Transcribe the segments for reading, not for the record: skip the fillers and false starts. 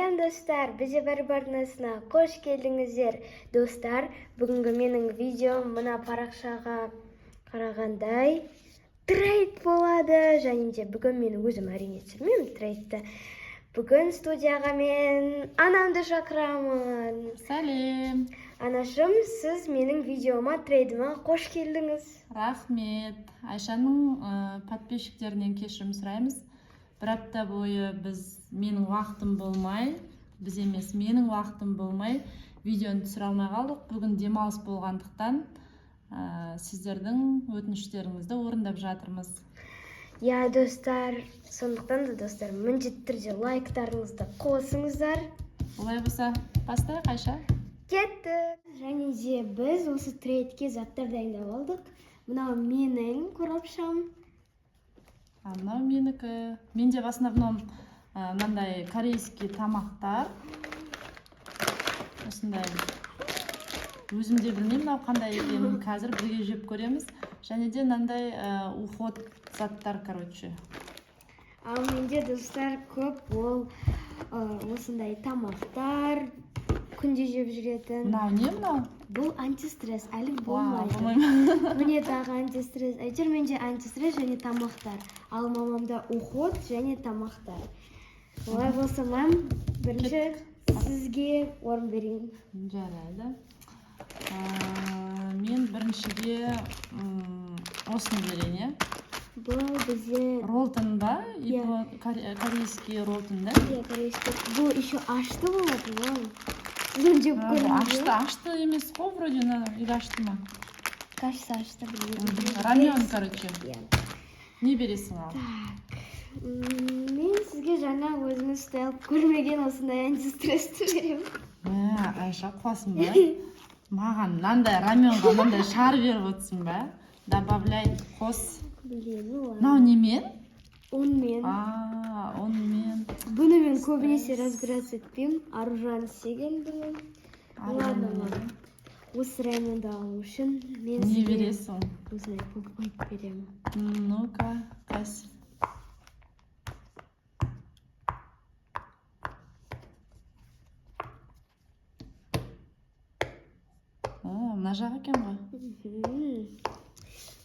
Сәлем, достар! Бізде бәрі арнасына қош келдіңіздер. Достар, бүгінгі менің видеом мына парақшаға қарағандай трейд болады. Және де бүгін мен өзім, әрине, түсірмеймін трейдті. Бүгін студияға мен анамды шақырамын. Сәлем! Анашым, сіз менің видеома, трейдіме қош келдіңіз. Рахмет. Айшаның подписчиктерінен кешірім сұраймыз. Бір апта бойы біз, менің уақытым болмай, біз емес, менің уақытым болмай, видеоны түсіре алмай қалдық. Бүгін демалыс болғандықтан, сіздердің өтініштеріңізді орындап жатырмыз. Иә, достар, сондықтан да, достар, міндетті түрде лайктарыңызды қосыңыздар. Олай болса, бастайық, Айша. Кеттік! Және де біз осы трейдке заттар дайындап алдық. Мынау менің коробшам. А мынау менікі. Менде в основном мынандай корейский тамақтар. Осындай, өзім де білмеймін мынау қандай екенін, қазір бірге жеп көреміз. Және де мынандай уход заттар, короче. Ал менде, достар, көп ол осындай тамақтар, күнде жеп жүретін. Мынау не, мынау? Бұл антистресс, әлі Вау, болмайды. Болмай ма? Міне, тағы антистресс. Әйтеуір менде антистресс және тамақтар. Ал мамамда уход және тамақтар. Олай болса, мам, бірінші сізге орын берейін. Жарайды. Мен біріншіге осыны берейін, иә. Бұл бізде Ролтон ба? Иә. Корейский ролтон да? Иә, корейский. Бұл еще ашты болады, мам. Сіз оны жеп А, бұл көрдіңіз ашты, бе? Ашты емес қой вроде, или ашты ма? Кажется, ашты, білмеймін. Рамен, короче. Иә. Не бересің ал? Так. Мен сізге жаңа өзіңіз ұстай алып көрмеген осындай антистрессті беремін. Мә, Айша, қуасың ба? Маған мынандай раменға мынандай шар беріп отырсың ба? Добавляй, қос. Блин, ну ладно. Мынау немен? Онмен. А, онымен. Бұны мен көбінесе разбираться етпеймін. Аружан істеген бұны. Ладно, мам. Осы раменді алу үшін мен Не сізге бересің? осындай поппайт беремін. Ну-ка, қайсы? О, мына жақ екен ғой. Мгм.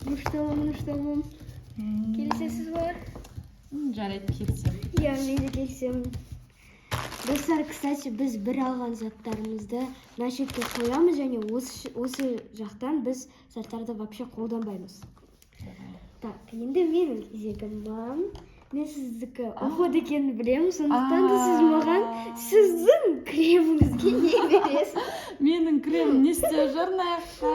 Ну что, мам, ну что, мам? Келісесіз ба? Жарайды, келісемін. Иә, мен де келісемін. Достар, кстати, біз бір алған заттарымызды мына шетке қоямыз және осы жақтан біз заттарды вообще қолданбаймыз. Так, енді менің кезегім, мам. Мен сіздікі уход екенін білемін, сондықтан да сіз маған сіздің креміңізге не бересіз? Менің кремім не істеп жүр мына жақта?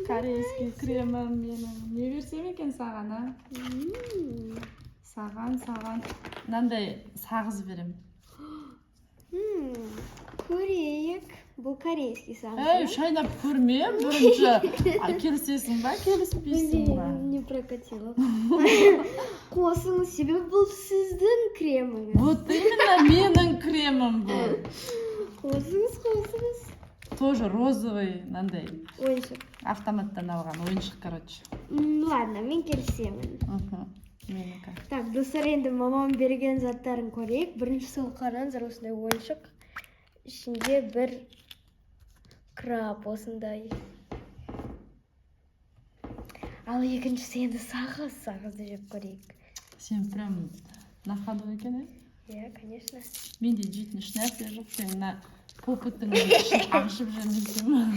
Корейский кремім менің. Не берсем екен саған, а? Саған мынандай сағыз беремін. Көрейік. Бұл корейский сағыз. Ей, шайнап көрме бірінші. А, келісесің ба, келіспейсің ба? Блин, не прокатило. Қосыңыз, себебі бұл сіздің креміңіз. Вот именно, менің кремім бұл. Қосыңыз, қосыңыз. Тоже розовый мынандай. Ойыншық. Автоматтан алған ойыншық, короче. Ладно, мен келісемін. Менікі. Так, достар, енді мамам берген заттарын көрейік. Бірінші сол, қараңыздар, осындай ойыншық. Ішінде бір краб осындай. Ал екіншісі енді сағыз, сағызды жеп көрейік. Сен прям на ходу екен, иә? Иә, конечно. Менде жейтін ешнәрсе жоқ, сен мына попыттың ішін ашып жемесің.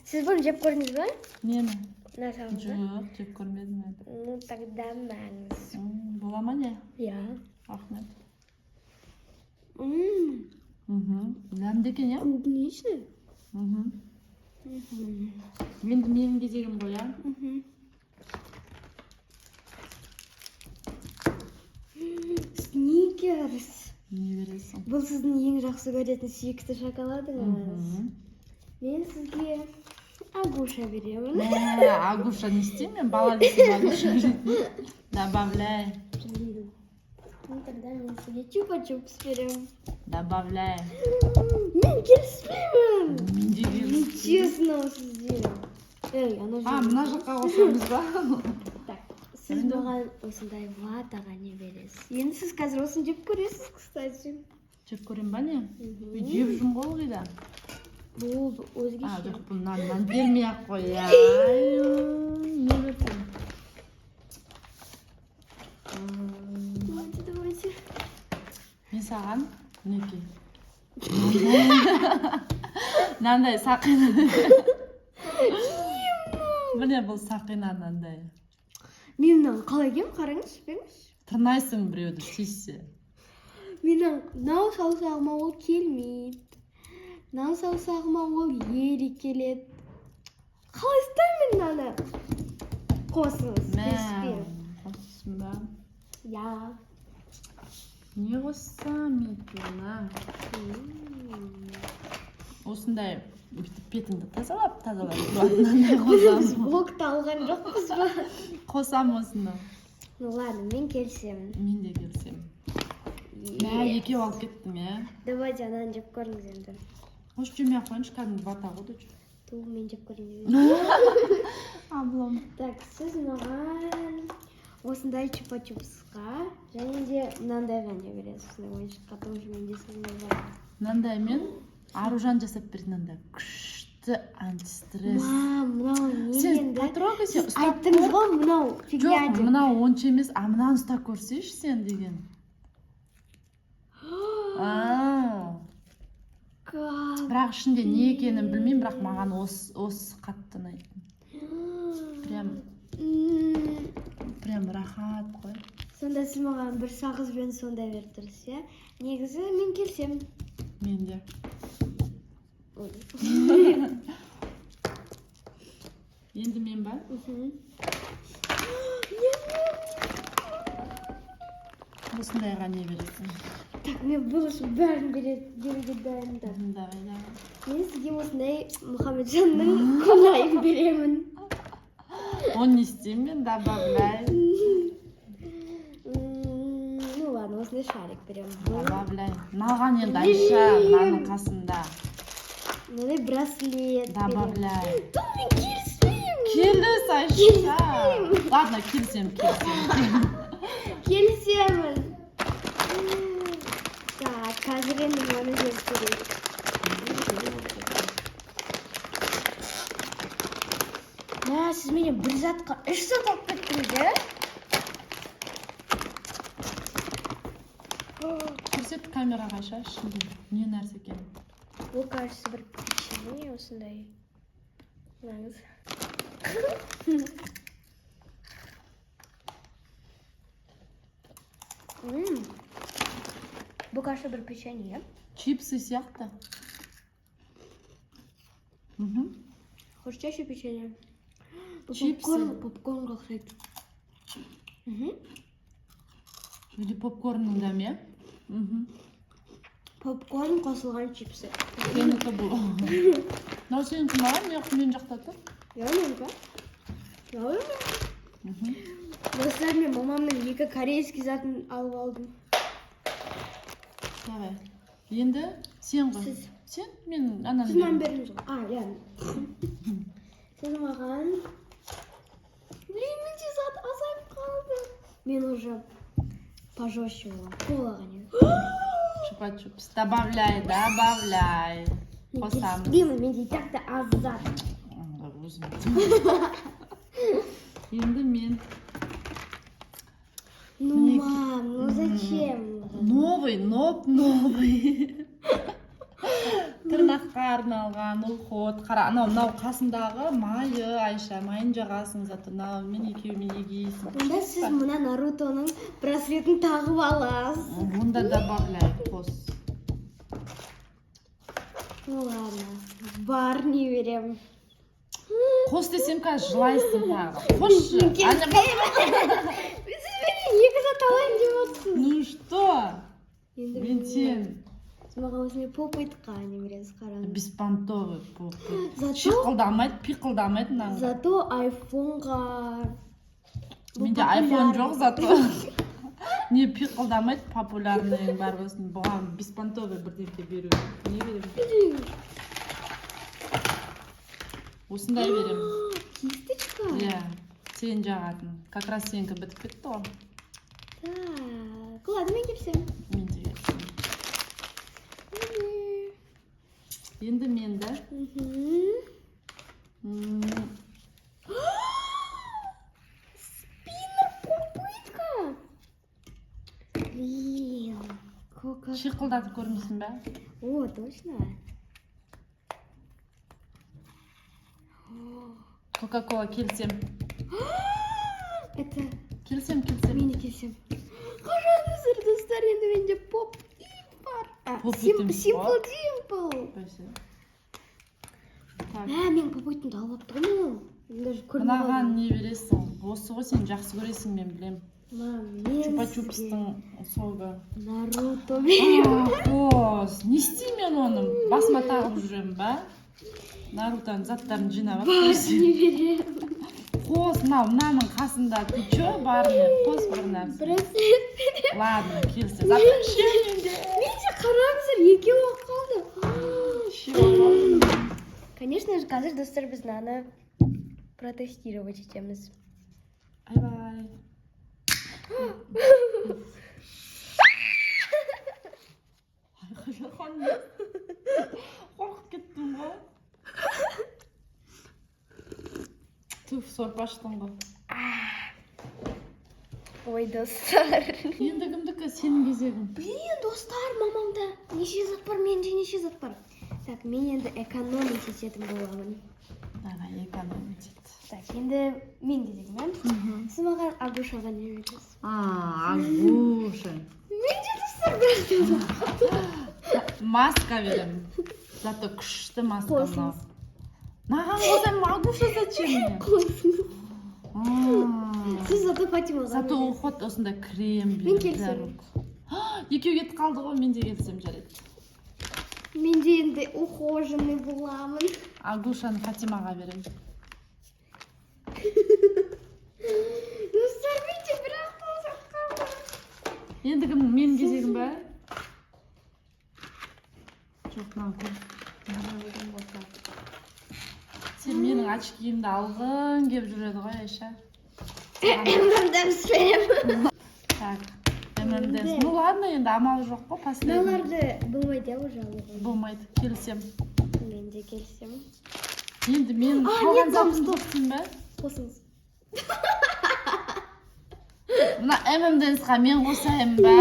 Сіз бұны жеп көрдіңіз ба? Нені? Мына сағызды. Жоқ, жеп көрмедім әлі. Ну, тогда мәңіз. Бола ма, не? Иә. Рахмет. Дәмді екен, иә? Клубничный? Мхм. Енді менің кезегім ғой, иә? Мгм. Сникерс. Не бересің? Бұл сіздің ең жақсы көретін сүйікті шоколадыңыз. Мен сізге Агуша беремін. Мә, Агуша не істеймін мен, бала десем, Агуша жейтін. Добавляй. Блин. Ну, тогда мен сізге чупа-чупс беремін. Добавляй. Мен келіспеймін. Мен де келіспеймін. Нечестно сізде. Ей, ана А, жерде. мына жаққа қосамыз ба? Так, сіз маған осындай ватаға не бересіз? Енді сіз қазір осыны жеп көресіз, кстати. Жеп көрейін ба, не? Үй, жеп жүрмін ғой ылғи да. Бұл А, өзгеше. Жоқ, бұл мынаны бермей ақ қояйын. Не берсем? Давайте, давайте. Мен саған, мінекей, мынандай сақина. Міне, бұл сақина мынандай. Мен мынаны қалай киемін, қараңызшы, беріңізші. Тырнайсың біреуді тиіссе. Менің мынау саусағыма ол келмейді, мынау саусағыма ол еле келеді. Қалай ұстаймын мен мынаны? Қосыңыз. Мә. Келіспеймін. Қоссың ба? Иә. Не қоссам екен, а? Осындай бүйтіп бетіңді тазалап тазалап тұратын мынандай Біз қосамын. Блокты алған жоқпыз ба? Қосамын осыны. Ну ладно, мен келісемін. Мен де келісемін. Мә, екеу алып кеттім, иә. Давайте, ананы жеп көріңіз енді. Может, жемей ақ қояйыншы, кәдімгі вата ғой дочь. Ту, мен жеп көрейін. Облом. Так, сіз маған осындай чупа чупсқа және де мынандайға не бересіз, осындай ойыншыққа. Тоже менде сондай бар. Мынандай мен Аружан жасап берді, мынандай күшті антистресс. Мам, мынау не Сен енді? потрогай, сен Сіз ұстап айттыңыз көр. ғой, мынау фигня Жоқ, деп. мынау онша емес, а мынаны ұстап көрсейші сен деген. А, бірақ ішінде не екенін білмеймін, бірақ маған осы қатты ұнайды. Прям прям рахат қой. Сонда сіз маған бір сағызбен сондай беріп тұрсыз, иә? Негізі мен келісемін. Мен де. Ой. Енді мен ба? Мхм. Осындайға не бересің? Так, мен бұл үшін бәрін беруге дайынмын. Давай, давай. Мен сізге осындай Мұхамеджанның қонайын беремін. Оны не істеймін мен? Добавляй. Ну ладно, осындай шарик беремін. Добавляй мынаған енді, Айша, мынаның қасында. Мынандай браслет беремін. Добавляй. Ту, мен келіспеймін. Келіс, Айша. Ладно, келісемін, келісемін. Келісемін. Так, қазір енді мынаны жеп көрейік. Мә, сіз менен бір затқа үш зат алып кеттіңіз, иә? Көрсет камераға, Айша, ішінде не нәрсе екен. Бұл, кажется, бір печенье осындай. Мынаңыз. Бұл, кажется, бір печенье. Чипсы сияқты. Хрустящее печенье. Бұл Чипсы. попкорн, попкорнға ұқсайды. Или попкорнның дәмі, иә. Попкорн қосылған чипсы. Сенікі бұл. Мынау сенікі ма? Не, мен жақта тұр. Иә, менікі. Иә, Достар, мен мамамның екі корейский затын алып алдым. Давай, енді сен ғой. Сіз. Сен, мен ананы Сіз маған бердім. бердіңіз ғой. А, иә. Сіз маған. Блин, менде зат азайып қалды. Мен уже пожестче боламын. Колаға не. Чупа чупс добавляй, добавляй. Мен Қосамыз. келіспеймін, менде и так та аз зат. Онда өзім. Енді мен. Ну, Мінекей. мам, ну зачем? Новый, ноп новый. Тырнаққа арналған уход. Қара, анау мынау қасындағы майы, Айша, майын жағасың, зато мынаумен екеуімен егейсің. Онда сіз мына Нарутоның браслетін тағып аласыз. Онда добавляй, қос. Ну ладно, бар, не беремін. Қос десем, қазір жылайсың тағы. Қосшы. Мен келіспеймін. Сіз менен екі зат алайын деп отырсыз. Ну что? Енді Мен сен Сіз маған осындай поп-итқа не бересіз, қараңыз. Беспонтовый поп. Зато Шиқылдамайды, пиқылдамайды мынаның. Зато айфонға бұл Менде айфон жоқ, популярный. зато не пиқылдамайды, популярный бар болсын. Бұған беспонтовый бірдеңке беру. Не беремін? Осындай беремін. Кисточка? Иә, сен жағатын. Как раз сенікі бітіп кетті ғой. Так, ладно, мен келісемін. Мен де келісемін. Енді мен да. Мгм. Спиннер попытка. Блин. Кока. Шиқылдатып көрмейсің ба? О, точно. Кока кола келсем. Это Келсем, келсем. Мен де келсем. Қараңыздар, достар, енді менде поп ит бар. А, Поп ит Simple бар? Dimple. Бәсе. Так. Мә, мен поп итімді алып алыпты ғой мынау. Мен даже көрмей Мынаған қалдым. Не бересің? Осы ғой, сен жақсы көресің, мен білем. Мам, мен Чупа сізге чупстың согы. Наруто беремін. Қос, не істеймін мен оны? Басыма тағып жүремін ба? Нарутоның заттарын жинап алып. Барни беремін. Қос, мынау мынаның қасында ты че, Барни? Қос бір нәрсе. Браслет беремін. Ладно, келсе. Зато үшеу менде. Менде, қараңыздар, екеу болып қалды. Үшеу болып қалды. Конечно же, қазір, достар, біз мынаны протестировать етеміз. Айбай. Айқайлаған не? Қорқып кеттім ғой. Туф, сорпа іштің ғой. Ой, достар. Енді кімдікі? Сенің кезегің. Блин, достар, мамамда неше зат бар, менде неше зат бар. Так, мен енді экономить ететін боламын. Давай, экономить ет. Так, енді мен кезегім, иә? Сіз маған Агушаға не бересіз? А, Агуша. Менде, достар, бір зат. Маска беремін. Зато күшті маска мынау. Қосыңыз. Маған қосамын, Агуша зачем мне? Қосыңыз. А. Сіз зато Фатимаға Зато бересіз. уход осындай крем Мен беремін. келісемін. Екеуі кетіп қалды ғой, мен де келісемін, жарайды. Мен де енді ухоженный боламын. Агушаны Фатимаға беремін. Достар, менде бір ақ зат қалды. Енді кім? Менің кезегім ба? Жоқ, мынаны көр. Сен менің очкиімді алғың келіп жүреді ғой, Айша. M&M's беремін. Так, M&M's. Ну ладно, енді амал жоқ қой, последний. Мыналарды болмайды, иә, уже алуға. Болмайды, келісемін. Мен де келісемін. Енді мен А, қалған нет, затымды стоп. істеймін ба? Қосыңыз. Мына M&M's-қа мен қосайын ба?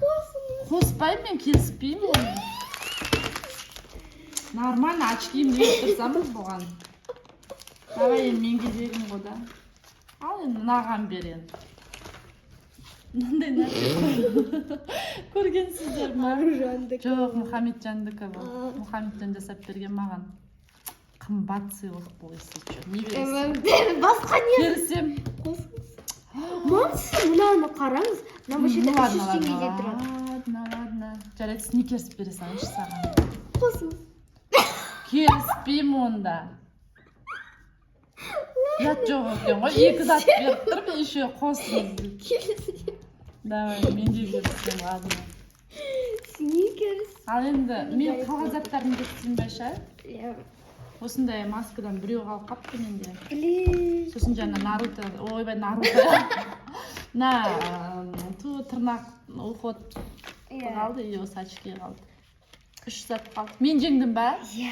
Қосыңыз. Қоспаймын, мен келіспеймін оны. Нормально очкиімді беріп тұрсам бұған. Давай, енді мен кезегім ғой да. Ал енді мынаған бер енді. Мынандай нәрсе көргенсіздер ма? Аружандікі. Жоқ, Мұхамеджандікі бұл. А. Мұхамеджан жасап берген маған. Қымбат сыйлық бұл, если че. Не бересің? M&M басқа не? Келісем. Қосыңыз. Мам, сіз мынаны қараңыз. Мына вообще Ну үш ладно, жүз теңгеге ладно, тұрады. ладно, ладно. Жарайды, сникерс бере салайыншы саған. Қосыңыз. Келіспеймін онда. Ұят жоқ екен ғой. Екі зат беріп тұрмын, еще қосыңыз дейді. Келісемін. Давай, мен де келісемін, ладно. Сникерс. Ал енді мен қалған заттарымды істеймін ба, Айша? Иә. Осындай маскадан біреу қалып қапты менде. Блин. Сосын жаңа Наруто, ойбай, Наруто. Мына ту тырнақ уход Иә. қалды и осы очки қалды. Үш зат қалды. Мен жеңдім ба? Иә.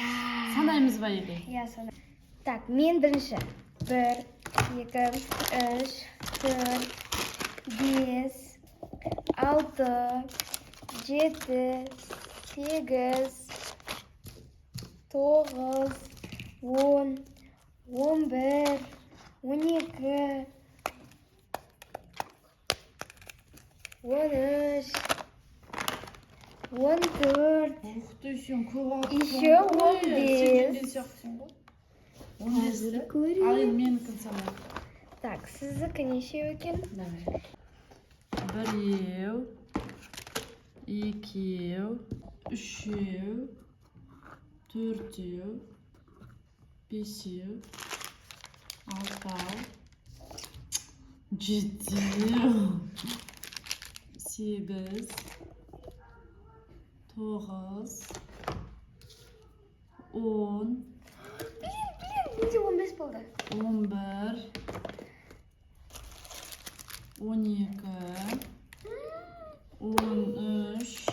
Санаймыз ба или? Иә, сана. Так, мен бірінші. Бір, екі, үш, төрт, бес, алты, жеті, сегіз, тоғыз, 10, 11, 12, 13, 14, Ух ты, сен көп алыпсың Еще ғой. 15. Сен жеңген сияқтысың ғой. 15. Қазір Ал енді көрейік. менікін сана. Так, сіздікі нешеу екен? Давай. Біреу, екеу, үшеу, төртеу, бесеу, алтау, жетеу, сегіз, тоғыз, 10, Блин, блин, менде 15 болды. 11, 12, 13,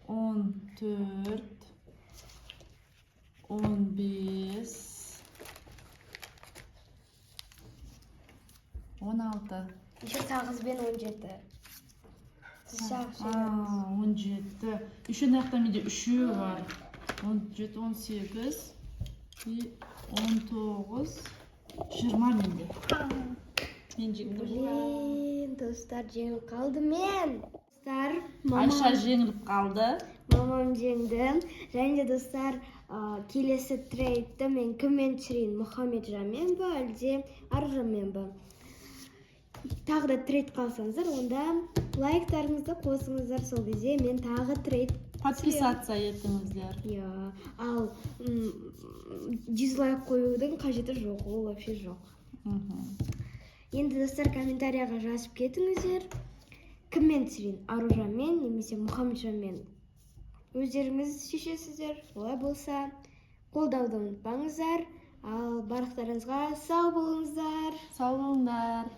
14, 15, 16. Еще 8 бен 17. Сіз шағып А, жібердіңіз. 17. Еще мына жақта менде үшеуі бар. 17, 18 и 19, 20 менде. Мен жеңдім. Блин, достар, жеңіліп қалдым мен. Достар, Айша мамам, жеңіліп қалды. мамам жеңді. Және де, достар, келесі трейдті мен кіммен түсірейін? Мұхамеджанмен ба, әлде Аружанмен ба? Тағы да трейд қалсаңыздар, онда лайктарыңызды қосыңыздар. Сол кезде мен тағы трейд. Подписаться етіңіздер. Иә, ал дизлайк қоюдың қажеті жоқ, ол вообще жоқ. Енді, достар, комментарияға жазып кетіңіздер, кіммен түсірейін, Аружанмен немесе Мұхамеджанмен, өздеріңіз шешесіздер. Олай болса, қолдауды ұмытпаңыздар. Ал барлықтарыңызға сау болыңыздар. Сау болыңдар.